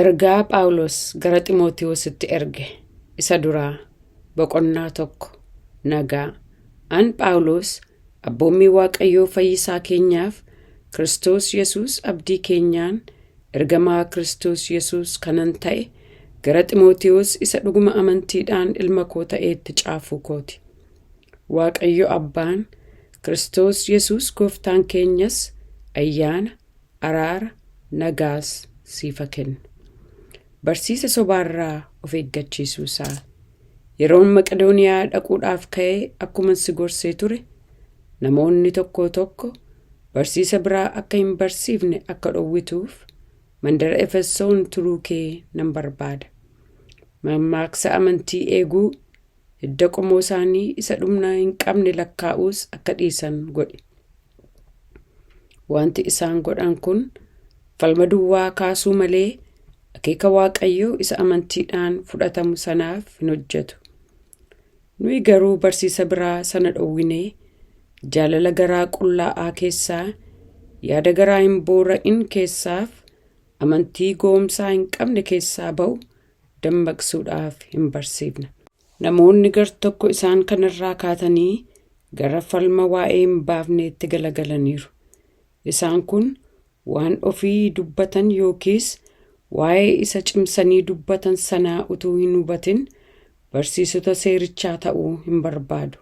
Ergaa Phaawulos gara Xiimotewositti erge isa duraa boqonnaa 1. Nagaa. An Phaawulos abboommii Waaqayyoo Fayyisaa keenyaaf Kiristoos Yesuus abdii keenyaan ergamaa Kiristoos Yesuus kanan ta'e gara Xiimotewos isa dhuguma amantiidhaan ilma koo ta'eetti caafuu kooti. Waaqayyo Abbaan, Kiristoos Yesuus Gooftaan keenyas ayyaana, araara, nagaas siif haa kennu. Barsiisa sobaarraa of eeggachiisuu isaa. Yeroon Maqedooniyaa dhaquudhaaf ka'ee akkuman si gorsee ture, namoonni tokko tokko barsiisa biraa akka hin barsiifne akka dhowwituuf mandara Efesoon turuu kee nan barbaada. Mammaaksa amantii eeguu, hidda qomoo isaanii isa dhumna hin qabne lakkaa'uus akka dhiisan godhi. Wanti isaan godhan kun falma duwwaa kaasuu malee akeeka Waaqayyoo isa amantiidhaan fudhatamu sanaaf hin hojjetu. Nuyi garuu barsiisa biraa sana dhowwinee jaalala garaa qullaa'aa keessaa, yaada garaa hin boora'in keessaaf amantii goomsaa hin qabne keessaa ba'u dammaqsuudhaaf hin barsiifna. Namoonni gar tokko isaan kanarraa kaatanii gara falma waa'ee hin baafneetti galagalaniiru. Isaan kun waan ofii dubbatan yookiis waa'ee isa cimsanii dubbatan sanaa utuu hin hubatin barsiisota seerichaa ta'uu hin barbaadu.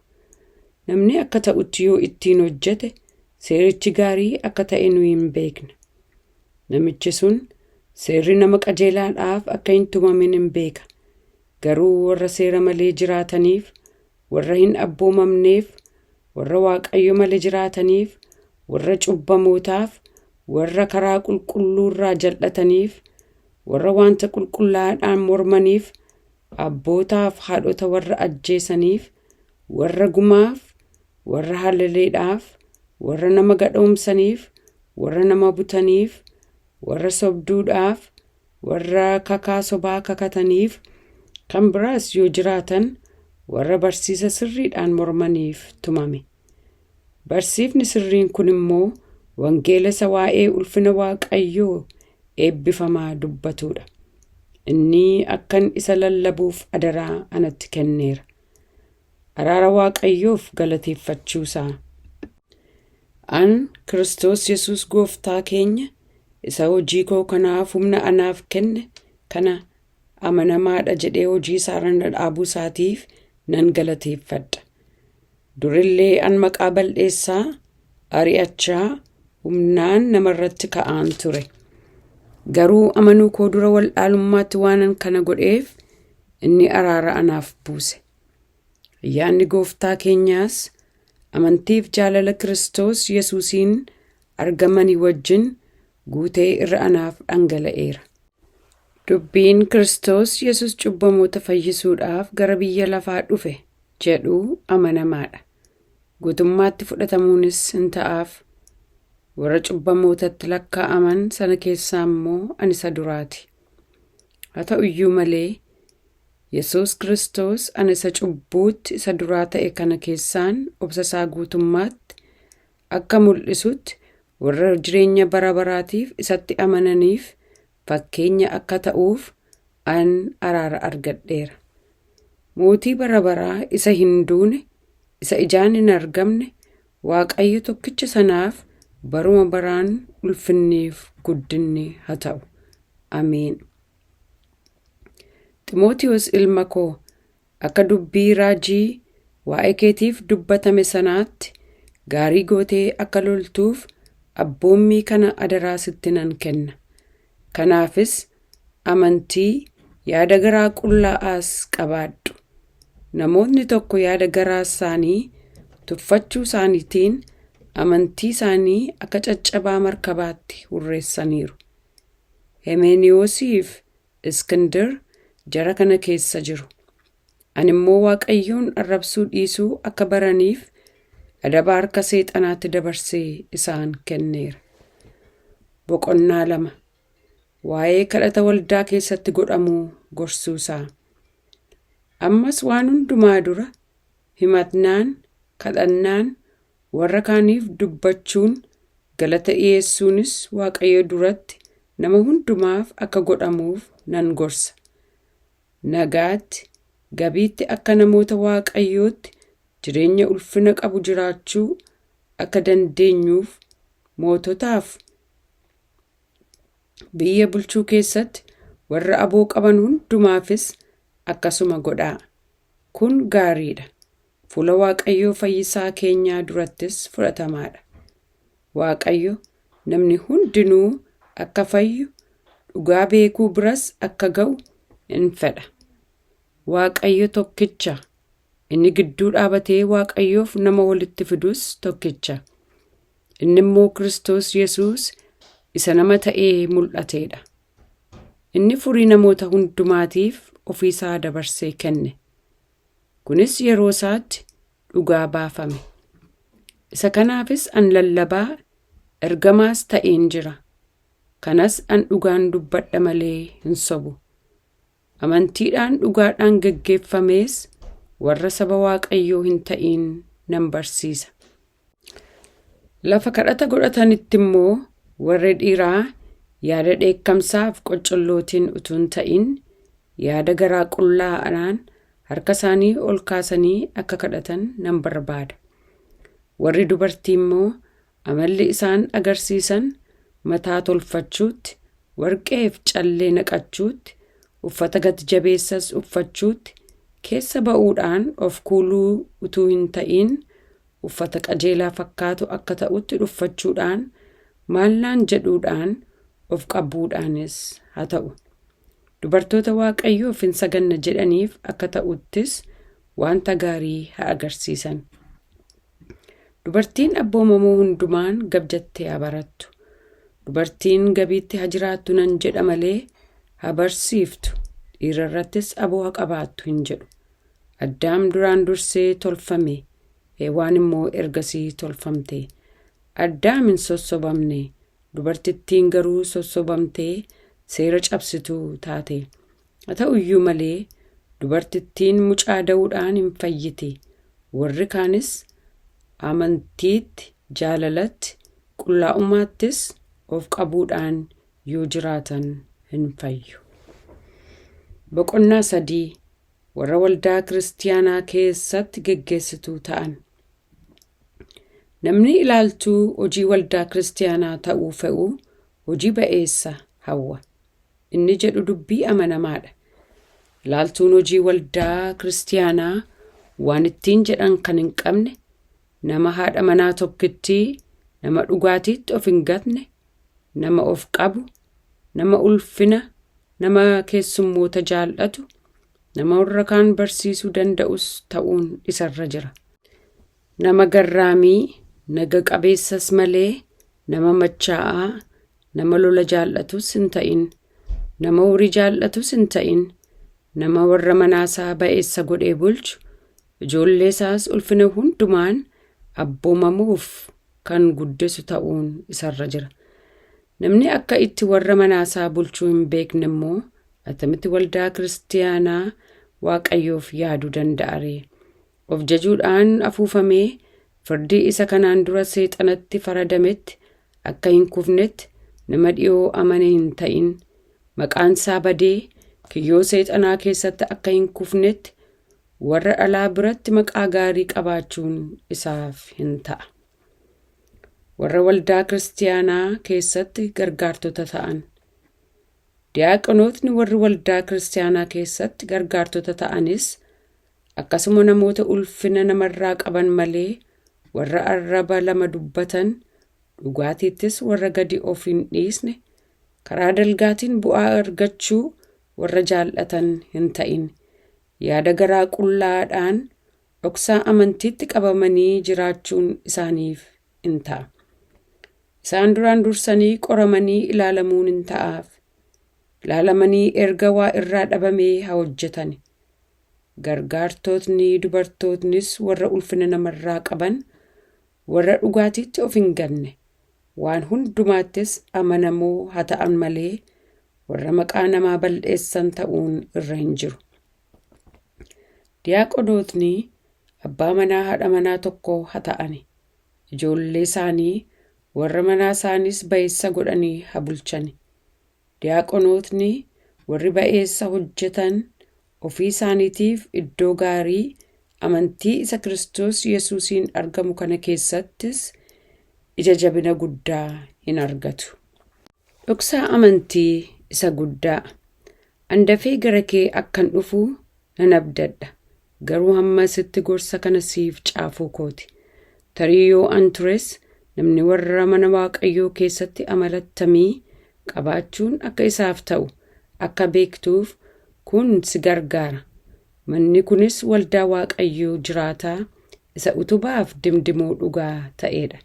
Namni akka ta'utti yoo ittiin hojjete seerichi gaarii akka ta'e nu hin beekna. Namichi sun seerri nama qajeelaadhaaf akka hin tumamin hin beeka. Garuu warra seera malee jiraataniif, warra hin abboomamneef, warra Waaqayyo malee jiraataniif, warra cubbamootaaf, warra karaa qulqulluu irraa jal'ataniif, warra wanta qulqullaa'aadhaan mormaniif, abbootaaf haadhota warra ajjeesaniif, warra gumaaf, warra halaleedhaaf, warra nama gadhoomsaniif, warra nama butaniif, warra sobduudhaaf, warra kakaa sobaa kakataniif, kan biraas yoo jiraatan warra barsiisa sirriidhaan mormaniif tumame. Barsiifni sirriin kun immoo wangeela isa waa'ee ulfina Waaqayyoo eebbifamaa dubbatudha. Inni akkan isa lallabuuf adaraa anatti kenneera. Araara Waaqayyoof galateeffachuusaa. An Kiristoos Yesuus Gooftaa keenya isa hojii koo kanaaf humna anaaf kenne kana amanamaadha jedhee hojii isaarra na dhaabuu isaatiif nan galateeffadha. Durillee an maqaa bal'eessaa, ari'achaa, humnaan namarratti ka'aan ture. Garuu amanuu koo dura waldhaalummaatti waanan kana godheef inni araara anaaf buuse. Ayyaanni Gooftaa keenyaas amantiif jaalala Kiristoos Yesuusiin argamanii wajjin guutee irra anaaf dhangala'eera. Dubbiin Kiristoos Yesuus cubbamoota fayyisuudhaaf gara biyya lafaa dhufe jedhu amanamaadha. Guutummaatti fudhatamuunis hin ta'aaf. Warra cubbamootatti lakkaa'aman sana keessaa immoo ani isa duraati. Haa ta'u iyyuu malee Yesuus Kiristoos ana isa cubbuutti isa duraa ta'e kana keessaan obsa isaa guutummaatti akka mul'isutti warra jireenya bara baraatiif isatti amananiif fakkeenya akka ta'uuf an araara argadheera. Mootii bara baraa isa hin duune, isa ijaan hin argamne, Waaqayyo tokkicha sanaaf baruma baraan ulfinniif guddinni haa ta'u. Ameen. Ximootiyoos ilma koo, akka dubbii raajii waa'ee keetiif dubbatame sanaatti gaarii gootee akka loltuuf abboommii kana adaraa sitti nan kenna. Kanaafis amantii, yaada garaa qullaa'aas qabaadhu. Namootni tokko yaada garaa isaanii tuffachuu isaaniitiin amantii isaanii akka caccabaa markabaatti hurreessaniiru. Hemeeniyoosiif Iskindir jara kana keessa jiru. Ani immoo Waaqayyoon arrabsuu dhiisuu akka baraniif adaba harka seexanaatti dabarsee isaan kenneera. Boqonnaa 2. Waa'ee kadhata waldaa keessatti godhamuu gorsuusaa. Ammas waan hundumaa dura himatnaan, kadhannaan, warra kaaniif dubbachuun, galata dhiyeessuunis Waaqayyo duratti nama hundumaaf akka godhamuuf nan gorsa. Nagaatti gabiitti akka namoota Waaqayyootti jireenya ulfina qabu jiraachuu akka dandeenyuuf moototaaf biyya bulchuu keessatti warra aboo qaban hundumaafis akkasuma godhaa. Kun gaariidha. Fuula Waaqayyoo Fayyisaa keenyaa durattis fudhatamaadha. Waaqayyo namni hundinuu akka fayyu, dhugaa beekuu biras akka ga'u in fedha. Waaqayyo tokkicha. Inni gidduu dhaabatee Waaqayyoof nama walitti fidus tokkicha. Inni immoo Kiristoos Yesuus isa nama ta'ee mul'ateedha. Inni furii namoota hundumaatiif ofiisaa dabarsee kenne. Kunis yeroo isaatti dhugaa baafame. Isa kanaafis an lallabaa ergamaas ta'een jira. Kanas an dhugaan dubbadha malee hin sobu. Amantiidhaan dhugaadhaan geggeeffamees warra saba Waaqayyoo hin ta'in nan barsiisa. Lafa kadhata godhatanitti immoo warri dhiiraa yaada dheekkamsaaf qoccollootiin utuu hin ta'in yaada garaa qullaa'aan harka isaanii ol kaasanii akka kadhatan nan barbaada. Warri dubartii immoo amalli isaan agarsiisan mataa tolfachuutti, warqeef callee naqachuutti, uffata gati-jabeessas uffachuutti, keessa ba'uudhaan of kuuluu utuu hin ta'in uffata qajeelaa fakkaatu akka ta'utti uffachuudhaan maallaan jedhuudhaan of qabuudhaanis haa ta'u. Dubartoota Waaqayyoof hin saganna jedhaniif akka ta'uttis wanta gaarii haa agarsiisan. Dubartiin abboomamuu hundumaan gab jettee haa barattu. Dubartiin gabiitti haa jiraattu nan jedha malee haa barsiiftu. Dhiira irrattis aboo haa qabaattu hin jedhu. Addaam duraan dursee tolfame, Hewaan immoo ergasii tolfamte. Addaam hin sossobamne, dubartittiin garuu sossobamtee seera cabsituu taate. Haa ta'u iyyuu malee dubartittiin mucaa da'uudhaan hin fayyiti. Warri kaanis amantiitti, jaalalatti, qullaa'ummaattis of qabuudhaan yoo jiraatan hin fayyu. Boqonnaa 3 warra waldaa kiristiyaanaa keessatti geggeessituu ta'an. Namni ilaaltuu hojii waldaa kiristiyaanaa ta'uu fe'u hojii ba'eessa hawwa. Inni jedhu dubbii amanamaadha. Ilaaltuun hojii waldaa kiristiyaanaa waan ittiin jedhan kan hin qabne, nama haadha manaa tokkittii, nama dhugaatiitti of hin gatne, nama of qabu, nama ulfina, nama keessummoota jaallatu, nama warra kaan barsiisuu danda'us ta'uun isarra jira. Nama garraamii, naga qabeessas malee nama machaa'aa, nama lola jaallatus hin ta'in, nama horii jaallatus hin ta'in, nama warra manaasaa ba'eessa godhee bulchu, ijoollee isaas ulfina hundumaan abboomamuuf kan guddisu ta'uun isarra jira. Namni akka itti warra manaasaa bulchuu hin beekne immoo attamitti waldaa kiristiyaanaa Waaqayyoof yaaduu danda'a ree? Of jajuudhaan afuufamee firdii isa kanaan dura seexanatti faradametti akka hin kufnetti nama dhiyoo amane hin ta'in. Maqaan isaa badee kiyyoo seexanaa keessatti akka hin kufnetti warra dhalaa biratti maqaa gaarii qabaachuun isaaf hin ta'a. Warra waldaa kiristiyaanaa keessatti gargaartota ta'an. Diyaaqonootni warri waldaa kiristiyaanaa keessatti gargaartota ta'anis akkasuma namoota ulfina namarraa qaban malee warra arraba lama dubbatan, dhugaatiittis warra gadi of hin dhiisne, karaa dalgaatiin bu'aa argachuu warra jaallatan hin ta'in. Yaada garaa qullaadhaan dhoksaa amantiitti qabamanii jiraachuun isaaniif in ta'a. Isaan duraan dursanii qoramanii ilaalamuun in ta'aaf. Ilaalamanii erga waa irraa dhabamee haa hojjetani. Gargaartotni dubartootnis warra ulfina namarraa qaban, warra dhugaatiitti of hin ganne, waan hundumaattis amanamoo haa ta'an malee warra maqaa namaa bal'eessan ta'uun irra hin jiru. Diyaaqonootni abbaa manaa haadha manaa tokko haa ta'ani. Ijoollee isaanii warra manaa isaaniis ba'eessa godhanii haa bulchani. Diyaaqonootni warri ba'eessa hojjetan ofii isaaniitiif iddoo gaarii amantii isa Kiristoos Yesuusiin argamu kana keessattis ija jabina guddaa hin argatu. Dhoksaa amantii isa guddaa. An dafee gara kee akkan dhufu nan abdadha. Garuu hamma sitti gorsa kana siif caafuu kooti. Tarii yoo an tures namni warra mana Waaqayyoo keessatti amalattamii qabaachuun akka isaaf ta'u akka beektuuf kun si gargaara. Manni kunis waldaa Waaqayyoo jiraataa isa utubaaf dimdimoo dhugaa ta'edha.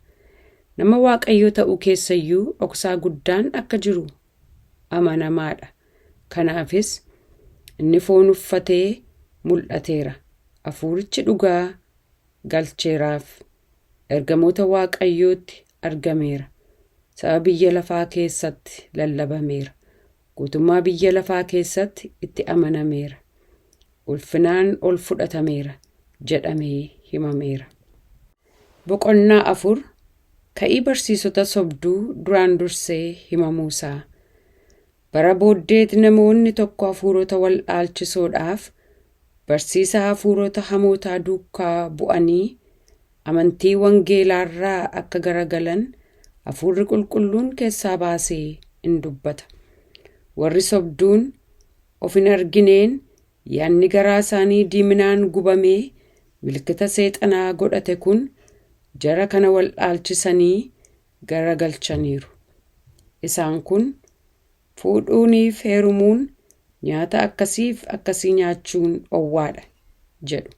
Nama Waaqayyoo ta'uu keessayyuu dhoksaa guddaan akka jiru amanamaadha. Kanaafis inni foon uffatee mul'ateera. Hafuurichi dhugaa galcheeraaf. Ergamoota Waaqayyootti argameera. Saba biyya lafaa keessatti lallabameera. Guutummaa biyya lafaa keessatti itti amanameera. Ulfinaan ol fudhatameera jedhamee himameera. Boqonnaa 4. Ka'ii barsiisota sobduu duraan dursee himamuusaa. Bara booddeetti namoonni tokko hafuurota wal dhaalchisoodhaaf barsiisa hafuurota hamootaa duukaa bu'anii amantii wangeelaarraa akka garagalan hafuurri qulqulluun keessaa baasee in dubbata. Warri sobduun of hin argineen yaadni garaa isaanii diiminaan gubamee milkita seexanaa godhate kun jara kana wal dhaalchisanii garagalchaniiru. Isaan kun fuudhuuniif heerumuun nyaata akkasiif akkasii nyaachuun owwaadha jedhu.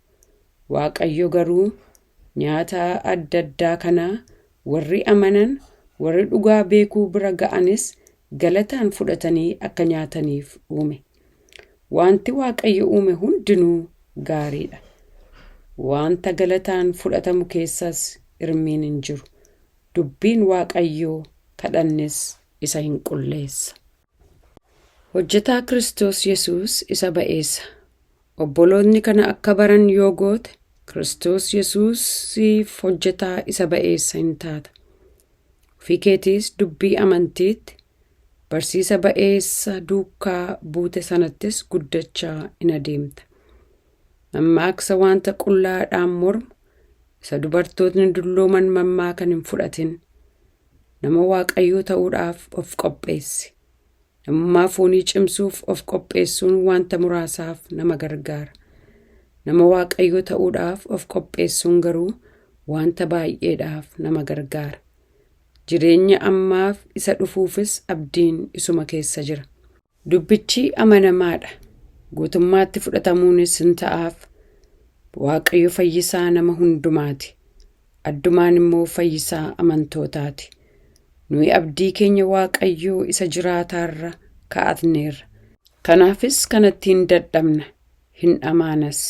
Waaqayyo garuu nyaata adda addaa kanaa warri amanan warri dhugaa beekuu bira ga'anis galataan fudhatanii akka nyaataniif uume. Wanti Waaqayyo uume hundinuu gaariidha. Wanta galataan fudhatamu keessas hirmiin hin jiru. Dubbiin Waaqayyoo kadhannis isa hin qulleessa. Hojjetaa Kiristoos Yesuus isa ba'eessa. Obboloonni kana akka baran yoo goote Kiristoos Yesuusiif hojjetaa isa ba'eessa hin taata. Ofii keetiis dubbii amantiitti barsiisa ba'eessa duukaa buute sanattis guddachaa in adeemta. Mammaaksa wanta qullaadhaan mormu isa dubartootni dullooman mammaakan hin fudhatin. Nama Waaqayyoo ta'uudhaaf of qopheessi. Namummaa foonii cimsuuf of qopheessuun wanta muraasaaf nama gargaara. Nama Waaqayyoo ta'uudhaaf of qopheessuun garuu wanta baay'eedhaaf nama gargaara. Jireenya ammaaf isa dhufuufis abdiin isuma keessa jira. Dubbichi amanamaadha. Guutummaatti fudhatamuunis hin ta'aaf. Waaqayyo fayyisaa nama hundumaati. Addumaan immoo fayyisaa amantootaati. Nuyi abdii keenya Waaqayyoo isa jiraataarra kaa'atneerra. Kanaafis kanatti hin dadhabna, hin dhamaanas.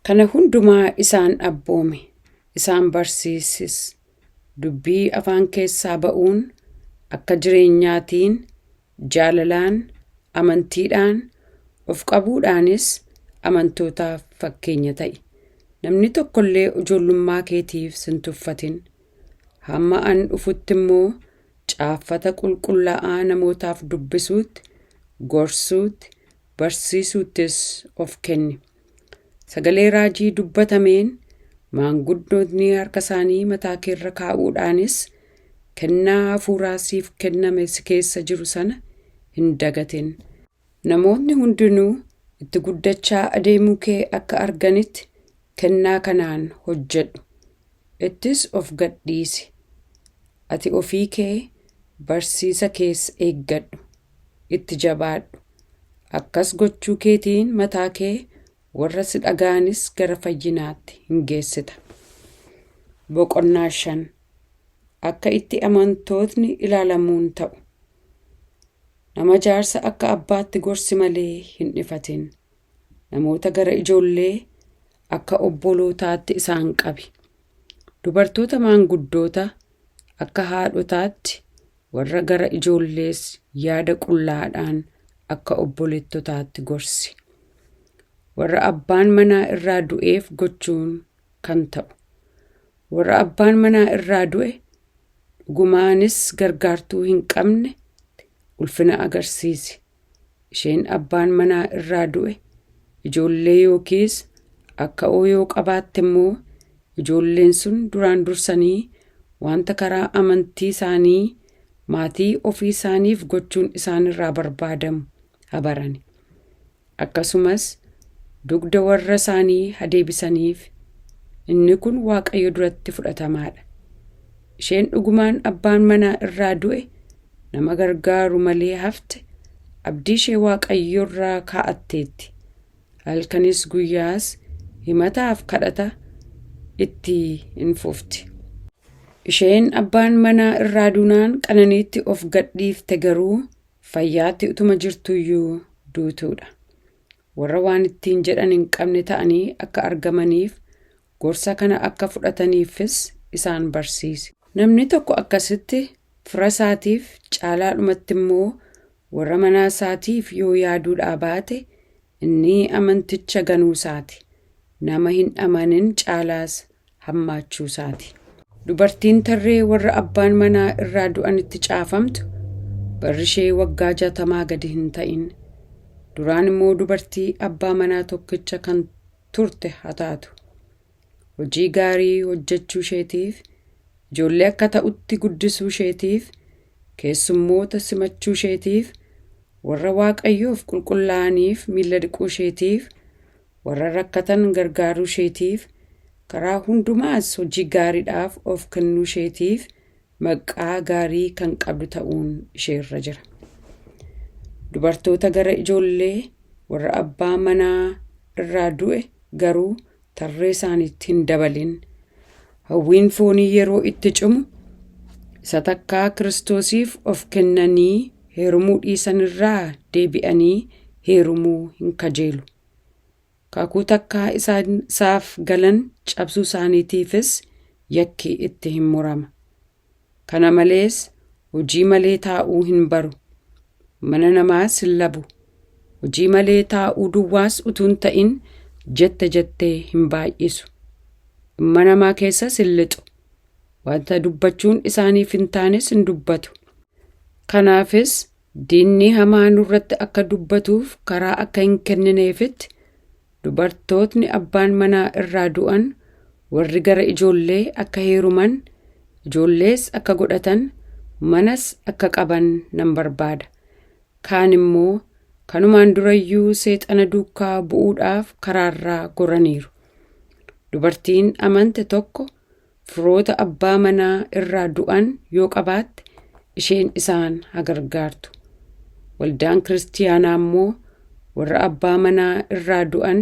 Kana hundumaa isaan abboome, isaan barsiisis. Dubbii afaan keessaa ba'uun akka jireenyaatiin, jaalalaan, amantiidhaan, of qabuudhaanis amantootaaf fakkeenya ta'i. Namni tokkollee ijoollummaa keetiif sin tuffatin. Hamma an dhufutti immoo caaffata qulqullaa'aa namootaaf dubbisuutti, gorsuutti, barsiisuuttis of kenni. Sagalee raajii dubbatameen maanguddootni harka isaanii mataa keerra kaa'uudhaanis kennaa hafuuraa siif kenname si keessa jiru sana hin dagatin. Namootni hundinuu itti guddachaa adeemuu kee akka arganitti kennaa kanaan hojjedhu. Ittis of gadhiisi. Ati ofii kee barsiisa kees eeggadhu. Itti jabaadhu. Akkas gochuu keetiin mataa kee warra si dhaga'anis gara fayyinaatti hin geessita. Boqonnaa 5. Akka itti amantootni ilaalamuun ta'u. Nama jaarsa akka abbaatti gorsi malee hin dhifatin. Namoota gara ijoollee akka obbolootaatti isaan qabi. Dubartoota maanguddoota akka haadhotaatti, warra gara ijoollees yaada qullaadhaan akka obboleettotaatti gorsi. Warra abbaan manaa irraa du'eef gochuun kan ta'u. Warra abbaan manaa irraa du'e dhugumaanis gargaartuu hin qabne ulfina agarsiisi. Isheen abbaan manaa irraa du'e ijoollee yookiis akka yoo qabaatte immoo ijoolleen sun duraan dursanii wanta karaa amantii isaanii maatii ofii isaaniif gochuun isaanirraa barbaadamu habarani. Akkasumas dugda warra isaanii hadeebisaniif inni kun Waaqayyo duratti fudhatamaadha. Isheen dhugumaan abbaan manaa irraa du'e nama gargaaru malee hafte abdii ishee Waaqayyo irraa kaa'atteetti. Halkanis guyyaas himataaf kadhata itti hin fufti. Isheen abbaan manaa irraa duunaan qananiitti of gadhiifte garuu fayyaatti utuma jirtuyyuu duutuudha. Warra waan ittiin jedhan hin qabne ta'anii akka argamaniif gorsa kana akka fudhataniifis isaan barsiisi. Namni tokko akkasitti fira isaatiif caalaadhumatti immoo warra manaa isaatiif yoo yaaduudhaa baate inni amanticha ganuu isaati. Nama hin amanin caalaas hammaachuu isaati. Dubartiin tarree warra abbaan manaa irraa du'anitti caafamtu barri ishee waggaa 60 gadi hin ta'in. Duraan immoo dubartii abbaa manaa tokkicha kan turte haa taatu. Hojii gaarii hojjechuu isheetiif, ijoollee akka ta'utti guddisuu isheetiif, keessummoota simachuu isheetiif, warra Waaqayyoof qulqullaa'aniif miilla dhiquu isheetiif, warra rakkatan gargaaruu isheetiif, karaa hundumaas hojii gaariidhaaf of kennuu isheetiif maqaa gaarii kan qabdu ta'uun isheerra jira. Dubartoota gara ijoollee warra abbaa manaa irraa du'e garuu tarree isaaniitti hin dabalin. Hawwiin foonii yeroo itti cimu isa takkaa Kiristoosiif of kennanii heerumuu dhiisan irraa deebi'anii heerumuu hin kajeelu. Kakuu takkaa isaaf galan cabsuu isaaniitiifis yakki itti hin murama. Kana malees hojii malee taa'uu hin baru. Mana namaas hin labu. Hojii malee taa'uu duwwaas utuu hin ta'in jette jettee hin baay'isu. Dhimma namaa keessas hin lixu. Wanta dubbachuun isaaniif hin taanes hin dubbatu. Kanaafis diinni hamaa nurratti akka dubbatuuf karaa akka hin kennineefitti dubartootni abbaan manaa irraa du'an warri gara ijoollee akka heeruman, ijoollees akka godhatan, manas akka qaban nan barbaada. Kaan immoo kanumaan durayyuu seexana duukaa bu'uudhaaf karaarraa goraniiru. Dubartiin amante tokko firoota abbaa manaa irraa du'an yoo qabaatte isheen isaan haa gargaartu. Waldaan kiristiyaanaa immoo warra abbaa manaa irraa du'an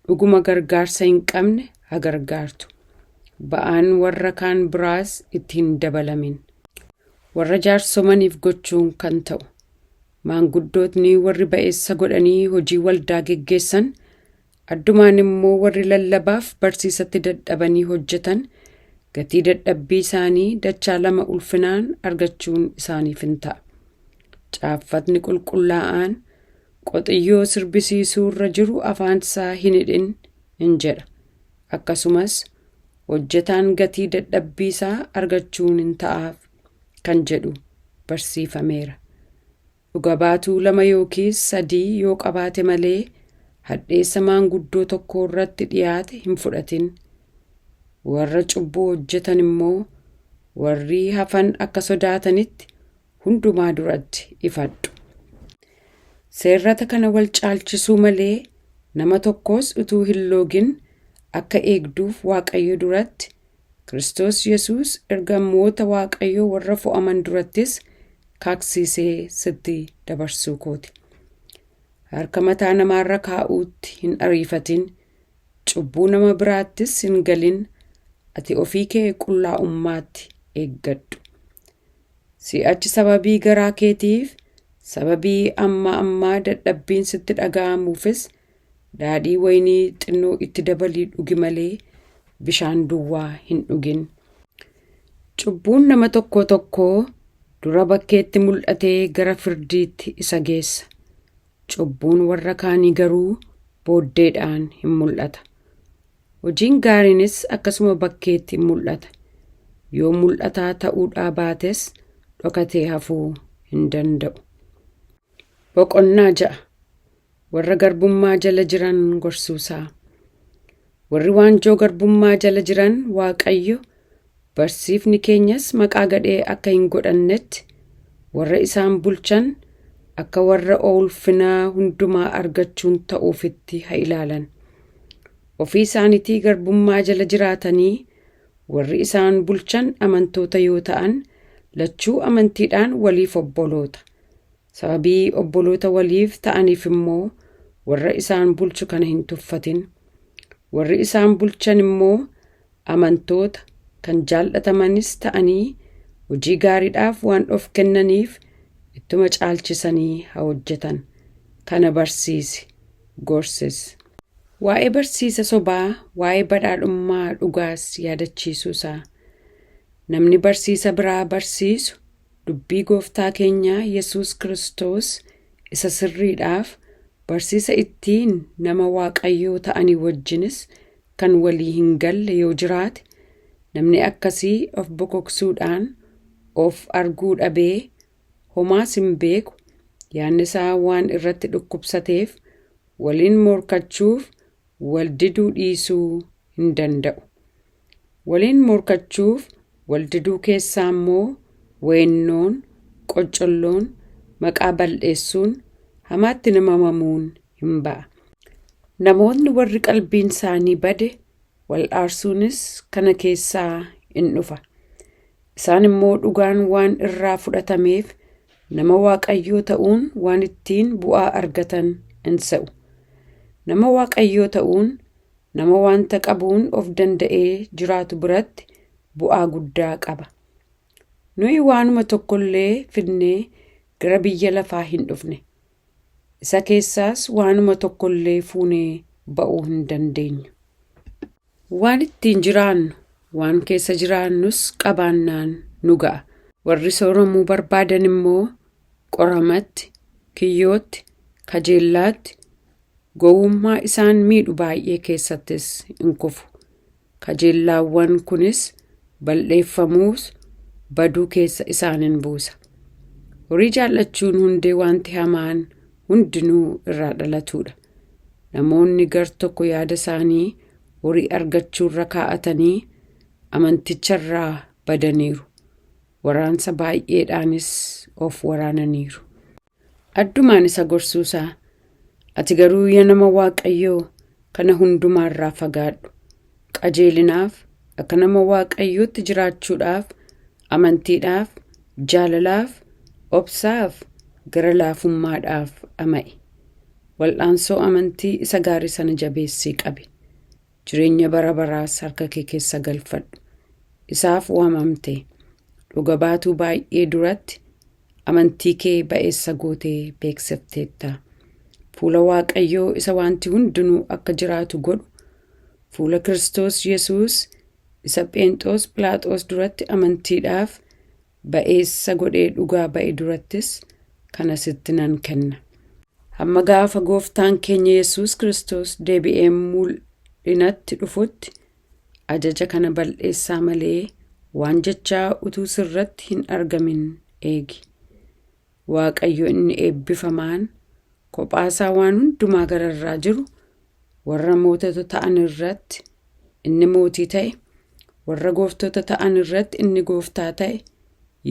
dhuguma gargaarsa hin qabne haa gargaartu. Ba'aan warra kaan biraas itti hin dabalamin. Warra jaarsomaniif gochuun kan ta'u. Maanguddootni warri ba'eessa godhanii hojii waldaa geggeessan, addumaan immoo warri lallabaaf barsiisatti dadhabanii hojjetan gatii dadhabbii isaanii dachaa lama ulfinaan argachuun isaaniif hin ta'a. Caaffatni qulqullaa'aan qotiyyoo sirbisiisuu irra jiru afaan isaa hin hidhin hin jedha. Akkasumas hojjetaan gatii dadhabbii isaa argachuun hin ta'aaf kan jedhu barsiifameera. Dhuga baatuu lama yookiis sadii yoo qabaate malee hadheessa maanguddoo tokko irratti dhiyaate hin fudhatin. Warra cubbuu hojjetan immoo warri hafan akka sodaatanitti hundumaa duratti ifadhu. Seerrata kana wal caalchisuu malee nama tokkos utuu hin loogin akka eegduuf Waaqayyo duratti, Kiristoos Yesuus ergamoota Waaqayyoo warra fo'aman durattis kaaksiisee sitti dabarsuu kooti. Harka mataa namaarra kaa'uutti hin ariifatin, cubbuu nama biraattis hin galin, ati ofii kee qullaa'ummaatti eeggadhu. Si'achi sababii garaa keetiif, sababii amma ammaa dadhabbiin sitti dhaga'amuufis daadhii wayinii xinnoo itti dabalii dhugi malee bishaan duwwaa hin dhugin. Cubbuun nama tokko tokkoo dura bakkeetti mul'atee gara firdiitti isa geessa. Cubbuun warra kaanii garuu booddeedhaan hin mul'ata. Hojiin gaariinis akkasuma bakkeetti hin mul'ata. Yoo mul'ataa ta'uudhaa baates dhokatee hafuu hin danda'u. Boqonnaa 6. Warra garbummaa jala jiran gorsuusaa. Warri waanjoo garbummaa jala jiran Waaqayyo barsiifni keenyas maqaa gadhee akka hin godhannetti warra isaan bulchan akka warra ulfinaa hundumaa argachuun ta'uufitti haa ilaalan. Ofii isaaniitii garbummaa jala jiraatanii warri isaan bulchan amantoota yoo ta'an lachuu amantiidhaan waliif obboloota. Sababii obboloota waliif ta'aniif immoo warra isaan bulchu kana hin tuffatin. Warri isaan bulchan immoo amantoota kan jaallatamanis ta'anii hojii gaariidhaaf waan of kennaniif ittuma caalchisanii haa hojjetan. Kana barsiisi, gorsis. Waa'ee barsiisa sobaa, waa'ee badhaadhummaa dhugaas yaadachiisuusaa. Namni barsiisa biraa barsiisu dubbii gooftaa keenyaa Yesuus Kiristoos isa sirriidhaaf barsiisa ittiin nama Waaqayyoo ta'anii wajjinis kan walii hin galle yoo jiraate, namni akkasii of bokoksuudhaan of arguu dhabee homaas hin beeku, yaadni isaa waan irratti dhukkubsateef waliin morkachuuf wal diduu dhiisuu hin danda'u. Waliin morkachuuf wal diduu keessaa immoo weennoon, qoccolloon, maqaa bal'eessuun, hamaatti nama mamuun hin ba'a. Namoonni warri qalbiin isaanii bade wal aarsuunis kana keessaa in dhufa. Isaan immoo dhugaan waan irraa fudhatameef nama Waaqayyoo ta'uun waan ittiin bu'aa argatan in se'u. Nama Waaqayyoo ta'uun nama wanta qabuun of danda'ee jiraatu biratti bu'aa guddaa qaba. Nuyi waanuma tokkollee fidnee gara biyya lafaa hin dhufne. Isa keessaas waanuma tokkollee fuunee ba'uu hin dandeenyu. Waan ittiin jiraannu, waan keessa jiraannus qabaannaan nu ga'a. Warri sooromuu barbaadan immoo qoramatti, kiyyootti, kajeellaatti, gowwummaa isaan miidhu baay'ee keessattis in kufu. Kajeellaawwan kunis bal'eeffamuus baduu keessa isaan in buusa. Horii jaallachuun hundee wanti hamaan hundinuu irraa dhalatuudha. Namoonni gar tokko yaada isaanii horii argachuurra kaa'atanii amanticharraa badaniiru. Waraansa baay'eedhaanis of waraananiiru. Addumaan isa gorsuusaa, ati garuu yaa nama Waaqayyoo kana hundumaarraa fagaadhu. Qajeelinaaf, akka nama Waaqayyootti jiraachuudhaaf, amantiidhaaf, jaalalaaf, obsaaf, gara laafummaadhaaf ama'i. Wal'aansoo amantii isa gaarii sana jabeessii qabi. Jireenya bara baraas harka kee keessa galfadhu. Isaaf waamamte dhuga baatuu baay'ee duratti amantii kee ba'eessa gootee beeksifteetta. Fuula Waaqayyoo isa wanti hundinuu akka jiraatu godhu, fuula Kiristoos Yesuus isa Pheenxoos Philaaxoos duratti amantiidhaaf ba'eessa godhee dhugaa ba'e durattis kana sitti nan kenna. Hamma gaafa gooftaan keenya Yesuus Kiristoos deebi'ee mul'inatti dhufutti ajaja kana bal'eessaa malee waan jechaa utuu sirratti hin argamin eegi. Waaqayyo inni eebbifamaan kophaasaa waan hundumaa gararraa jiru warra mootota ta'an irratti inni mootii ta'e, warra gooftota ta'an irratti inni gooftaa ta'e,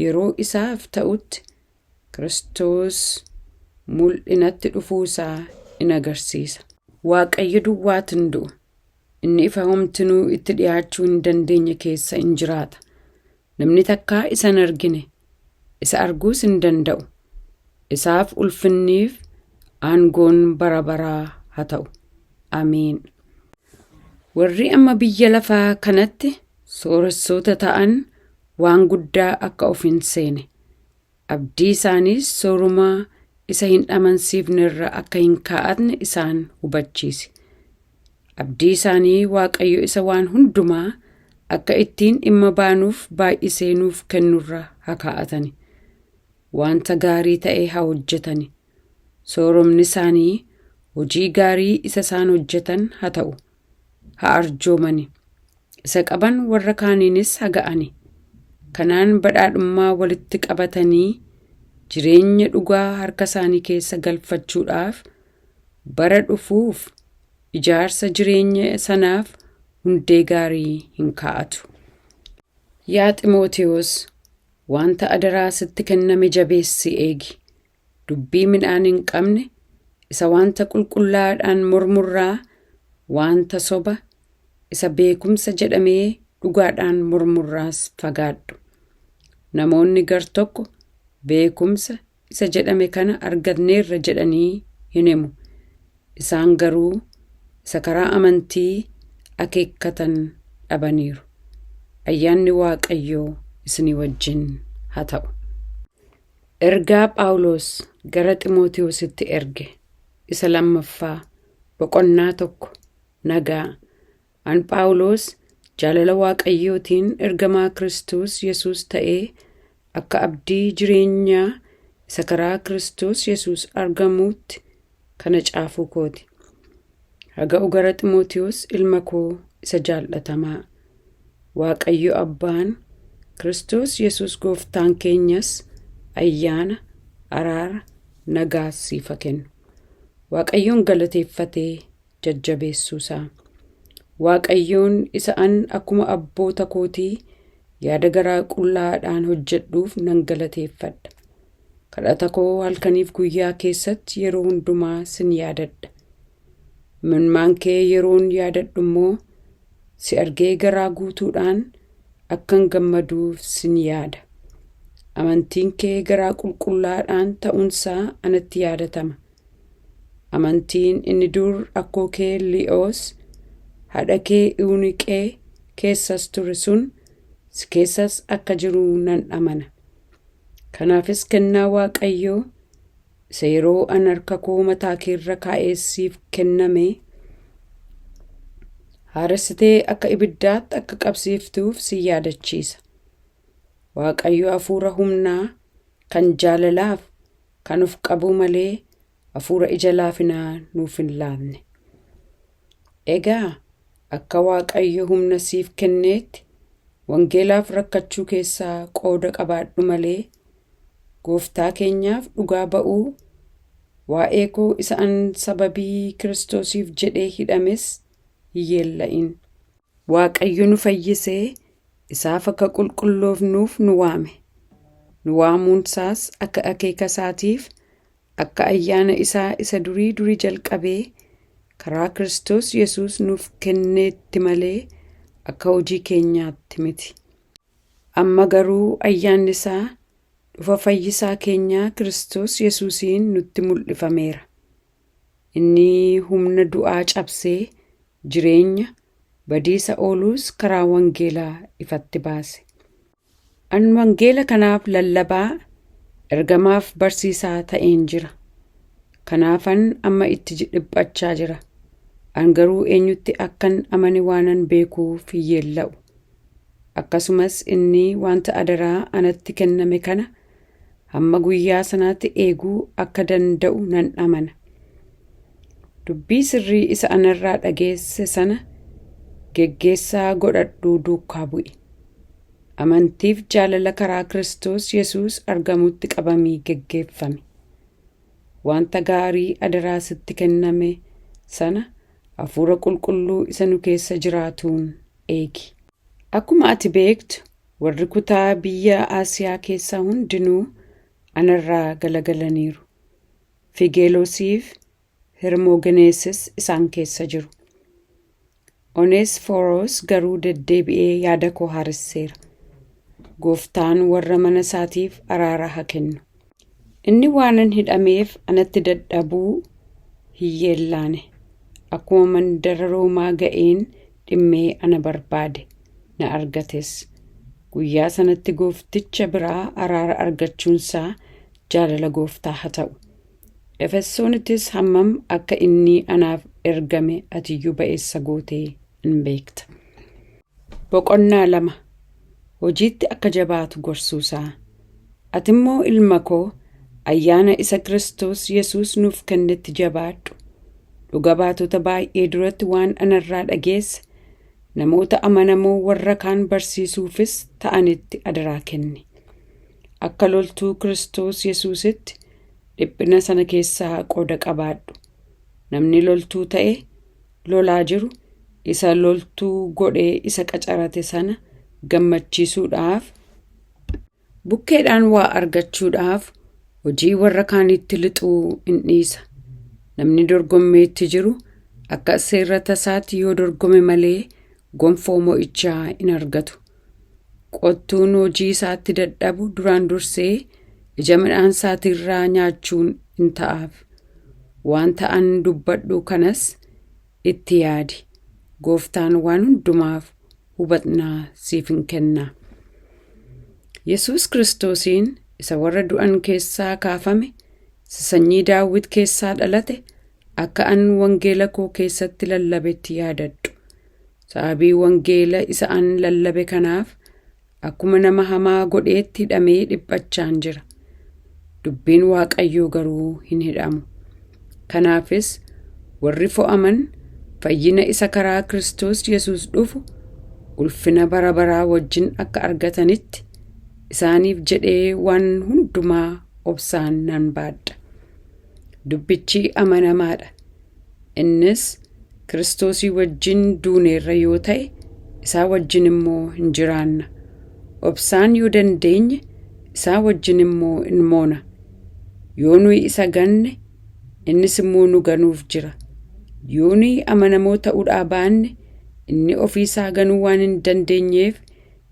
yeroo isaaf ta'utti Kiristoos mul'inatti dhufuu isaa in agarsiisa. Waaqayyo duwwaatu hin du'u. Inni ifa homtinuu itti dhi'aachuu hin dandeenye keessa in jiraata. Namni takkaa isa hin argine, isa arguus hin danda'u. Isaaf ulfinniif aangoon bara baraa haa ta'u. Ameen. Warri amma biyya lafaa kanatti sooressoota ta'an waan guddaa akka of hin seene, abdii isaaniis sooruma isa hin amansiifne irra akka hin kaa'atne isaan hubachiisi. Abdii isaanii Waaqayyo isa waan hundumaa akka ittiin dhimma baanuuf baay'isee nuuf kennurra haa kaa'atani. Wanta gaarii ta'e haa hojjetani. Sooromni isaanii hojii gaarii isa isaan hojjetan haa ta'u. Haa arjoomani. Isa qaban warra kaaniinis haa ga'ani. Kanaan badhaadhummaa walitti qabatanii Jireenya dhugaa harka isaanii keessa galfachuudhaaf bara dhufuuf ijaarsa jireenya sanaaf hundee gaarii hin kaa'atu. Yaa Ximootiyoos, wanta adaraa sitti kenname jabeessi eegi. Dubbii midhaan hin qabne isa wanta qulqullaa'aadhaan mormurraa, wanta soba isa beekumsa jedhamee dhugaadhaan mormurraas fagaadhu. Namoonni gar tokko beekumsa isa jedhame kana argatneerra jedhanii hin himu. Isaan garuu isa karaa amantii akeekkatan dhabaniiru. Ayyaanni Waaqayyoo isinii wajjin haa ta'u. Ergaa Phaawulos gara Ximootiyoositti erge isa lammaffaa, boqonnaa 1. Nagaa. An Phaawulos, jaalala Waaqayyootiin ergamaa Kiristoos Yesuus ta'ee, akka abdii jireenyaa isa karaa Kiristoos Yesuus argamuutti kana caafuu kooti. Haga'u gara Ximootiyoos ilma koo isa jaallatamaa. Waaqayyo Abbaan, Kiristoos Yesuus Gooftaan keenyas ayyaana, araara, nagaas siif haa kennu. Waaqayyoon galateeffatee jajjabeessuusaa. Waaqayyoon isa an akkuma abboota kootii yaada garaa qullaadhaan hojjedhuuf nan galateeffadha. Kadhata koo halkaniif guyyaa keessatti yeroo hundumaa sin yaadadha. Imimmaan kee yeroon yaadadhu immoo si argee garaa guutuudhaan akkan gammaduuf sin yaada. Amantiin kee garaa qulqullaadhaan ta'uunsaa anatti yaadatama. Amantiin inni dur akkoo kee Li'oos, haadha kee Ewuniqee keessas ture sun si keessas akka jiru nan amana. Kanaafis kennaa Waaqayyoo isa yeroo an harka koo mataa keerra kaa'ee siif kenname haaressitee akka ibiddaatti akka qabsiiftuuf si yaadachiisa. Waaqayyo hafuura humnaa kan jaalalaaf kan of qabuu malee hafuura ija laafinaa nuuf hin laanne. Egaa akka Waaqayyo humna siif kenneetti wangeelaaf rakkachuu keessaa qooda qabaadhu malee, Gooftaa keenyaaf dhugaa ba'uu waa'ee koo isa an sababii Kiristoosiif jedhee hidhames hin yeella'in. Waaqayyo nu fayyisee isaaf akka qulqulloofnuuf nu waame. Nu waamuunsaas akka akeeka isaatiif, akka ayyaana isaa isa durii durii jalqabee karaa Kiristoos Yesuus nuuf kenneetti malee akka hojii keenyaatti miti. Amma garuu ayyaanni isaa dhufa fayyisaa keenyaa Kiristoos Yesuusiin nutti mul'ifameera. Inni humna du'aa cabsee jireenya badiisa ooluus karaa wangeelaa ifatti baase. An wangeela kanaaf lallabaa, ergamaaf barsiisaa ta'een jira. Kanaafan amma itti dhiphachaa jira. An garuu eenyutti akkan amane waanan beekuuf hin yeella'u. Akkasumas inni wanta adaraa anatti kenname kana hamma guyyaa sanaatti eeguu akka danda'u nan amana. Dubbii sirrii isa anarraa dhageesse sana geggeessaa godhadhuu duukaa bu'i. Amantiif jaalala karaa Kiristoos Yesuus argamutti qabamii geggeeffami. Wanta gaarii adaraa sitti kenname sana hafuura qulqulluu isa nu keessa jiraatuun eegi. Akkuma ati beektu, warri kutaa biyya Asiyaa keessaa hundinuu anarraa galagalaniiru. Figeelosiif Hermogeneesis isaan keessa jiru. Oneesforos garuu deddeebi'ee yaada koo haaresseera. Gooftaan warra mana isaatiif araara haa kennu. Inni waanan hidhameef anatti dadhabuu hin yeellaane. Akkuma mandara Roomaa ga'een dhimmee ana barbaade, na argates. Guyyaa sanatti Goofticha biraa araara argachuunsaa jaalala Gooftaa haa ta'u. Efesoonittis hammam akka inni anaaf ergame atiyyuu ba'eessa gootee in beekta. Boqonnaa 2. Hojiitti akka jabaatu gorsuusaa. Ati immoo ilma koo, ayyaana isa Kiristoos Yesuus nuuf kennetti jabaadhu. Dhuga baatota baay'ee duratti waan anarraa dhageesse namoota amanamoo warra kaan barsiisuufis ta'anitti adaraa kenni. Akka loltuu Kiristoos Yesuusitti dhiphina sana keessaa qooda qabaadhu. Namni loltuu ta'e lolaa jiru isa loltuu godhee isa qacarate sana gammachiisuudhaaf, bukkeedhaan waa argachuudhaaf hojii warra kaanitti lixuu in dhiisa. Namni dorgommeetti jiru akka seerrata isaatti yoo dorgome malee gonfoo mo'ichaa hin argatu. Qottuun hojii isaatti dadhabu duraan dursee ija midhaan isaatiirraa nyaachuun in ta'aaf. Waan ta'an dubbadhu kanas itti yaadi. Gooftaan waan hundumaaf hubannaa siif hin kenna. Yesuus Kiristoosiin isa warra du'an keessaa kaafame, isa sanyii Daawit keessaa dhalate, akka an wangeela koo keessatti lallabetti yaadadhu. Sababii wangeela isa an lallabe kanaaf akkuma nama hamaa godheetti hidhamee dhiphachaan jira. Dubbiin Waaqayyoo garuu hin hidhamu. Kanaafis warri fo'aman fayyina isa karaa Kiristoos Yesuus dhufu ulfina bara baraa wajjin akka argatanitti isaaniif jedhee waan hundumaa obsaan nan baadha. Dubbichi amanamaadha. Innis Kiristoosii wajjin duuneerra yoo ta'e isaa wajjin immoo hin jiraanna. Obsaan yoo dandeenye isaa wajjin immoo in moona. Yoo nuyi isa ganne innis immoo nu ganuuf jira. Yoo nuyi amanamoo ta'uudhaa baanne inni ofii isaa ganuu waan hin dandeenyeef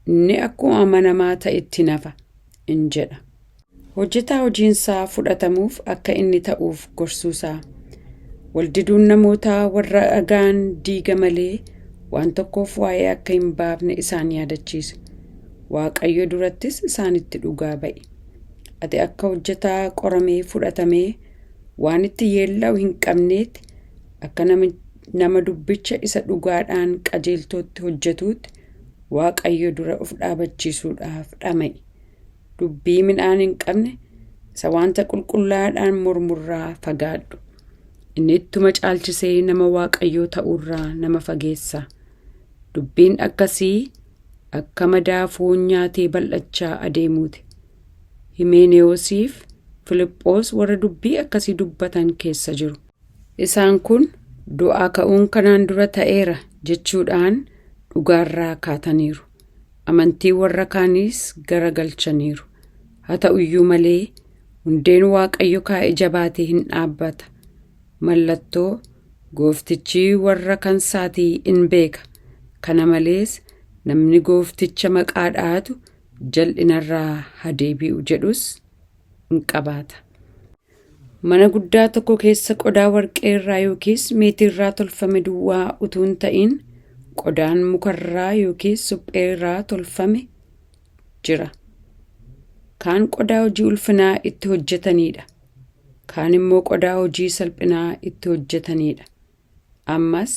inni akkuma amanamaa ta'etti nafa in jedha. Hojjetaa hojiinsaa fudhatamuuf akka inni ta'uuf gorsuusaa. Waldiduun namootaa warra dhagaan diiga malee waan tokkoof waa'ee akka hin baafne isaan yaadachiisa. Waaqayyo durattis isaanitti dhugaa ba'i. Ati akka hojjetaa qoramee fudhatamee waan itti yeella'u hin qabneetti akka nama dubbicha isa dhugaadhaan qajeeltootti hojjetuutti Waaqayyo dura of dhaabachiisuudhaaf dhama'i. Dubbii midhaan hin qabne isa wanta qulqullaa'aadhaan mormurraa fagaadhu. Inni ittuma caalchisee nama Waaqayyoo ta'uurraa nama fageessa. Dubbiin akkasii akka madaa foon nyaatee bal'achaa adeemuuti. Himeenewoosiif Filiphoos warra dubbii akkasii dubbatan keessa jiru. Isaan kun du'aa ka'uun kanaan dura ta'eera jechuudhaan dhugaarraa kaataniiru. Amantii warra kaaniis garagalchaniiru. Haa ta'uyyuu malee hundeen Waaqayyo kaa'e jabaatee hin dhaabbata. Mallattoo gooftichi warra kansaatii in beeka. Kana malees namni goofticha maqaa dha'atu jal'inarraa haa deebi'u jedhus in qabaata. Mana guddaa tokko keessa qodaa warqee irraa yookiis meetii irraa tolfame duwwaa utuu hin ta'in qodaan mukarraa yookiis suphee irraa tolfame jira. Kaan qodaa hojii ulfinaa itti hojjetanidha. Kaan immoo qodaa hojii salphinaa itti hojjetanidha. Ammas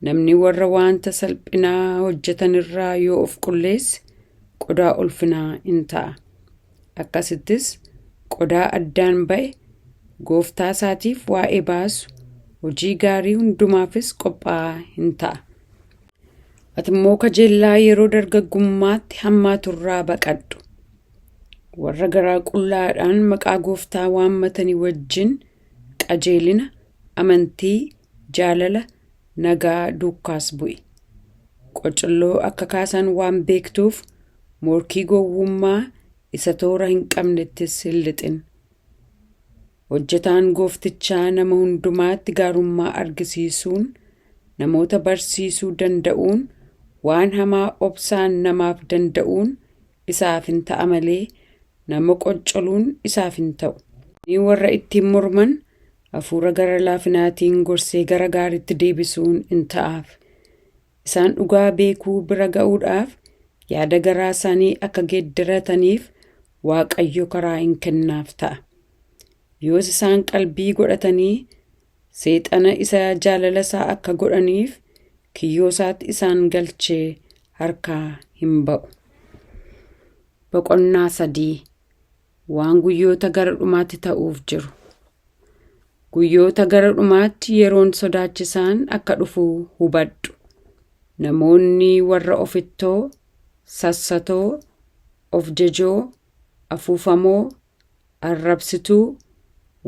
namni warra wanta salphinaa hojjetan irraa yoo of qulleesse qodaa ulfinaa in ta'a. Akkasittis qodaa addaan ba'e gooftaa isaatiif waa'ee baasu hojii gaarii hundumaafis qophaa'aa hin ta'a. Ati immoo kajeellaa yeroo dargaggummaatti hammaaturraa baqadhu. Warra garaa qullaadhaan maqaa gooftaa waammatanii wajjin qajeelina, amantii, jaalala, nagaa duukaas bu'i. Qocolloo akka kaasan waan beektuuf morkii gowwummaa isa toora hin qabnettis hin lixin. Hojjetaan gooftichaa nama hundumaatti gaarummaa argisiisuun, namoota barsiisuu danda'uun, waan hamaa obsaan namaaf danda'uun isaaf hin ta'a malee nama qoccoluun isaaf hin ta'u. Inni warra ittiin morman hafuura gara laafinaatiin gorsee gara gaariitti deebisuun in ta'aaf. Isaan dhugaa beekuu bira ga'uudhaaf yaada garaa isaanii akka geeddarataniif Waaqayyo karaa in kennaaf ta'a. Yoos isaan qalbii godhatanii seexana isa jaalala isaa akka godhaniif kiyyoo isaatti isaan galchee harkaa hin ba'u. Boqonnaa 3. Waan guyyoota gara dhumaatti ta'uuf jiru. Guyyoota gara dhumaatti yeroon sodaachisaan akka dhufu hubadhu. Namoonni warra ofittoo, sassatoo, of jajoo, afuufamoo, arrabsituu,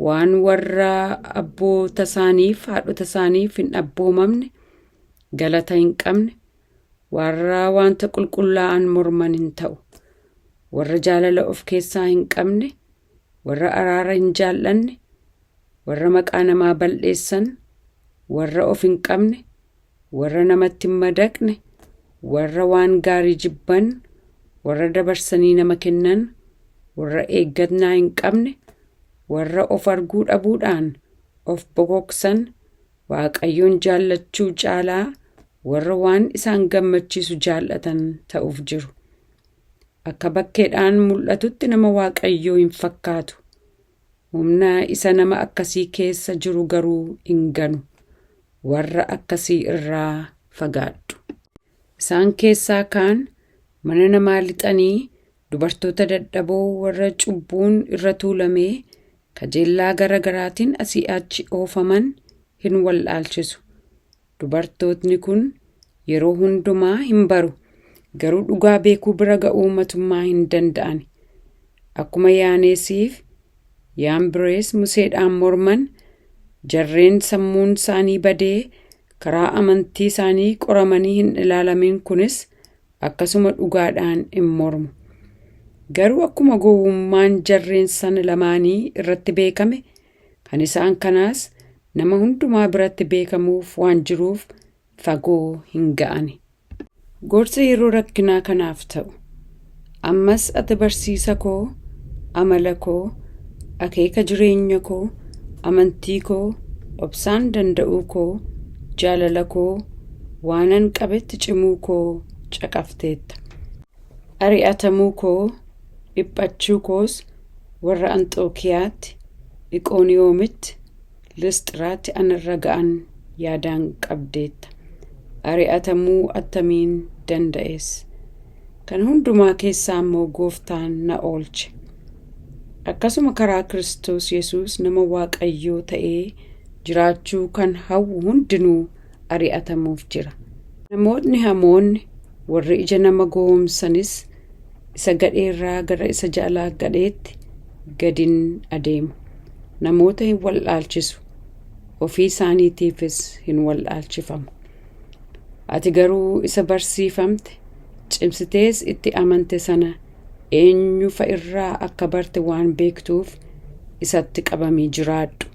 waan warra abboota isaaniif haadhota isaaniif hin abboomamne, galata hin qabne, warra wanta qulqullaa'an morman hin ta'u. Warra jaalala of keessaa hin qabne, warra araara hin jaallanne, warra maqaa namaa balleessan, warra of hin qabne, warra namatti hin madaqne, warra waan gaarii jibban, warra dabarsanii nama kennan, warra eeggannaa hin qabne, warra of arguu dhabuudhaan of bokoksan, Waaqayyoon jaallachuu caalaa warra waan isaan gammachiisu jaallatan ta'uuf jiru. Akka bakkeedhaan mul'atutti nama Waaqayyoo hin fakkaatu. Humna isa nama akkasii keessa jiru garuu hin ganu. Warra akkasii irraa fagaadhu. Isaan keessaa kaan mana namaa lixanii dubartoota dadhaboo warra cubbuun irra tuulamee kajeellaa gara garaatiin asii achi oofaman hin wal'aalchisu. Dubartootni kun yeroo hundumaa hin baru, garuu dhugaa beekuu bira ga'uu matummaa hin danda'ani. Akkuma Yaaneesiif Yaambirees Museedhaan morman, jarreen sammuun isaanii badee karaa amantii isaanii qoramanii hin ilaalamin kunis akkasuma dhugaadhaan in mormu. Garuu akkuma gowwummaan jarreen sana lamaanii irratti beekame, kan isaan kanaas nama hundumaa biratti beekamuuf waan jiruuf fagoo hin ga'ani. Gorsa yeroo rakkinaa kanaaf ta'u. Ammas ati barsiisa koo, amala koo, akeeka jireenya koo, amantii koo, obsaan danda'uu koo, jaalala koo, waanan qabetti cimuu koo caqafteetta. Ari'atamuu koo, dhiphachuu koos warra Anxookiyaatti, Iqooniyoomitti, Lisxiraatti anarra ga'an yaadaan qabdeetta. Ari'atamuu attamiin danda'es. Kan hundumaa keessaa immoo Gooftaan na oolche. Akkasuma karaa Kiristoos Yesuus nama Waaqayyoo ta'ee jiraachuu kan hawwu hundinuu ari'atamuuf jira. Namootni hamoonni warri ija nama gowwoomsanis isa gadheerraa gara isa jaalaa gadheetti gadin adeemu. Namoota hin wal'aalchisu, ofii isaaniitiifis hin wal'aalchifamu. Ati garuu isa barsiifamte, cimsitees itti amante sana eenyu fa irraa akka barte waan beektuuf isatti qabamii jiraadhu.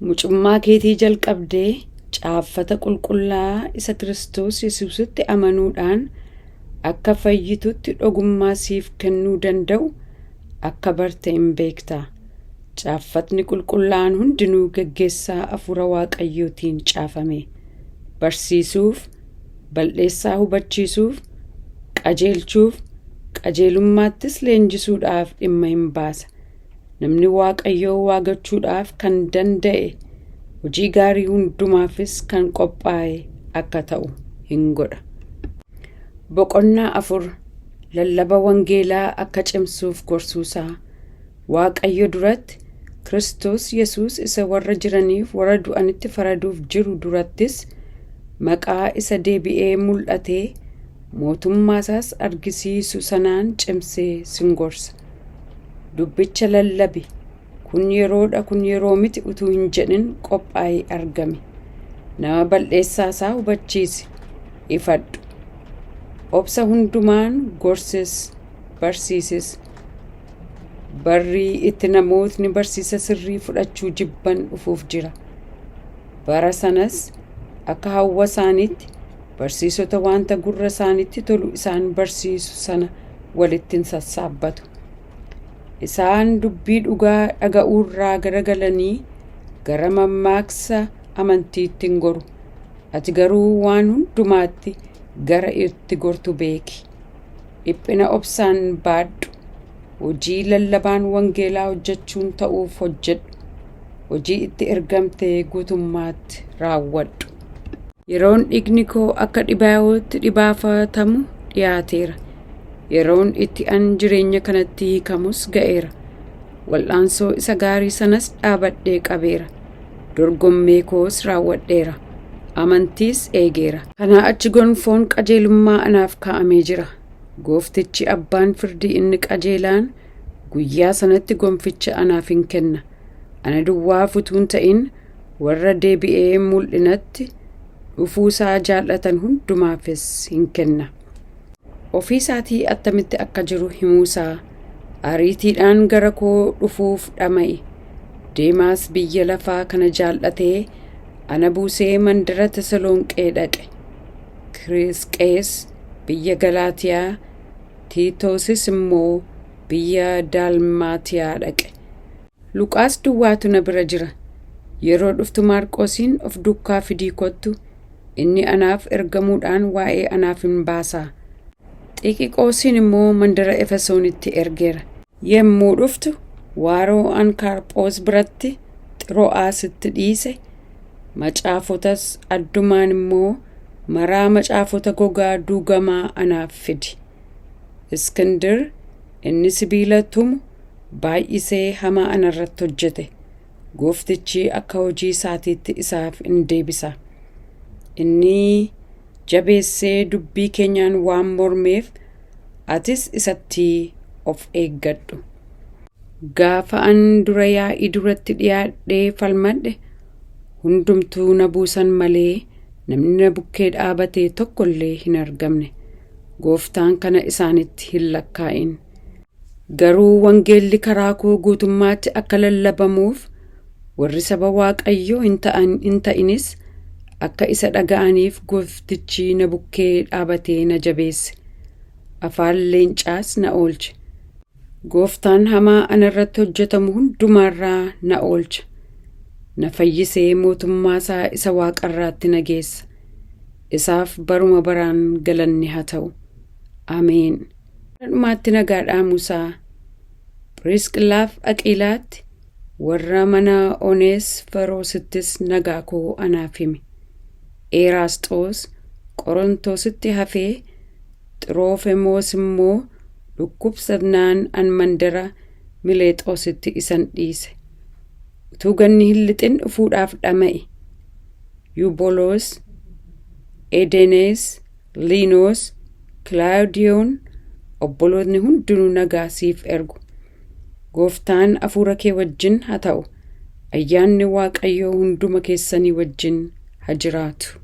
Mucummaa keetii jalqabdee caaffata qulqullaa'aa isa Kiristoos Yesuusitti amanuudhaan akka fayyitutti dhogummaa siif kennuu danda'u akka barte in beekta. Caaffatni qulqullaa'aan hundinuu geggeessaa hafuura Waaqayyootiin caafame. Barsiisuuf, bal'eessaa hubachiisuuf, qajeelchuuf, qajeelummaattis leenjisuudhaaf dhimma hin baasa. Namni Waaqayyoo waa gochuudhaaf kan danda'e hojii gaarii hundumaafis kan qophaa'e akka ta'u hin godha. Boqonnaa 4 Lallaba Wangeelaa akka cimsuuf gorsuusaa. Waaqayyo duratti, Kiristoos Yesuus isa warra jiraniif warra du'anitti faraduuf jiru durattis maqaa isa deebi'ee mul'atee mootummaa isaas argisiisu sanaan cimsee sin gorsa. Dubbicha lallabi. Kun yeroodha kun yeroo miti utuu hin jedhin qophaa'ii argami. Nama bal'eessaa isaa hubachiisi. Ifadhu. Obsa hundumaan gorsis, barsiisis. Barri itti namootni barsiisa sirrii fudhachuu jibban dhufuuf jira. Bara sanas akka hawwa isaaniitti barsiisota wanta gurra isaaniitti tolu isaan barsiisu sana walitti hin sassaabbatu. Isaan dubbii dhugaa dhaga'uurraa garagalanii gara mammaaksa amantiitti hin goru. Ati garuu waan hundumaatti gara itti gortu beeki. Dhiphina obsaan baadhu. Hojii lallabaan wangeelaa hojjechuun ta'uuf hojjedhu. Hojii itti ergamte guutummaatti raawwadhu. Yeroon dhiigni koo akka dhibaa'ootti dhibaafatamu dhiyaateera. Yeroon itti an jireenya kanatti hiikamus ga'eera. Wal'aansoo isa gaarii sanas dhaabadhee qabeera. Dorgommee koos raawwadheera. Amantiis eegeera. Kanaa achi gonfoon qajeelummaa anaaf kaa'amee jira. Gooftichi abbaan firdii inni qajeelaan Guyyaa sanatti gonficha anaaf hin kenna. Ana duwwaaf utuu hin ta'in warra deebi'ee mul'inatti dhufuusaa jaallatan hundumaafis hin kenna. Ofii isaatii attamitti akka jiru himuusaa ariitiidhaan gara koo dhufuuf dhama'e. Deemaas biyya lafaa kana jaallatee ana buusee mandara Tasalonqee dhaqe. Kirisqees biyya Galaatiyaa, Tiitoosis immoo biyya Daalmaatiyaa dhaqe. Luqaas duwwaatu na bira jira. Yeroo dhuftu Maarqosiin of duukaa fidii kottu, inni anaaf ergamuudhaan waa'ee anaaf hin baasaa. Xiqiqoosiin immoo mandara Efesoonitti ergeera. Yemmuu dhuftu waaroo Ankaarphoos biratti Xiroo'aasitti dhiise, macaafotas addumaan immoo maraa macaafota gogaa duugamaa anaaf fidi. Iskindir inni sibiila tumu baay'isee hamaa anarratti hojjete. Gooftichi akka hojii isaatiitti isaaf in deebisa. Inni jabeessee dubbii keenyaan waan mormeef atis isatti of eeggadhu. Gaafa an dura yaa'ii duratti dhiyaadhee falmadhe hundumtuu na buusan malee namni na bukkee dhaabatee tokko illee hin argamne. Gooftaan kana isaanitti hin lakkaa'in. Garuu wangeelli karaa koo guutummaatti akka lallabamuuf warri saba Waaqayyoo hin ta'inis akka isa dhaga'aniif gooftichi na bukkee dhaabatee na jabeesse. Afaan leencaas na oolche. Gooftaan hamaa anarratti hojjetamu hundumaarraa na oolcha. Na fayyisee mootummaa isaa isa waaqarraatti na geessa. Isaaf baruma baraan galanni haa ta'u. Ameen. Dhumaatti nagaa dhaamuusaa Phirisqillaaf Aqiilaatti warra mana Oneesferoosittis nagaa koo anaaf himi. Eraasxoos Qorontositti hafee Xiroofemoos immoo dhukkubsannaan an mandara Mileexoositti isan dhiise. Utuu ganni hin lixin dhufuudhaaf dhama'e. Yuuboloos, Edenees, Liinoos, Kilaawudiyoon obbolootni hundinuu nagaa siif ergu. Gooftaan hafuura kee wajjin haa ta'u. Ayyaanni Waaqayyoo hunduma keessanii wajjin haa jiraatu.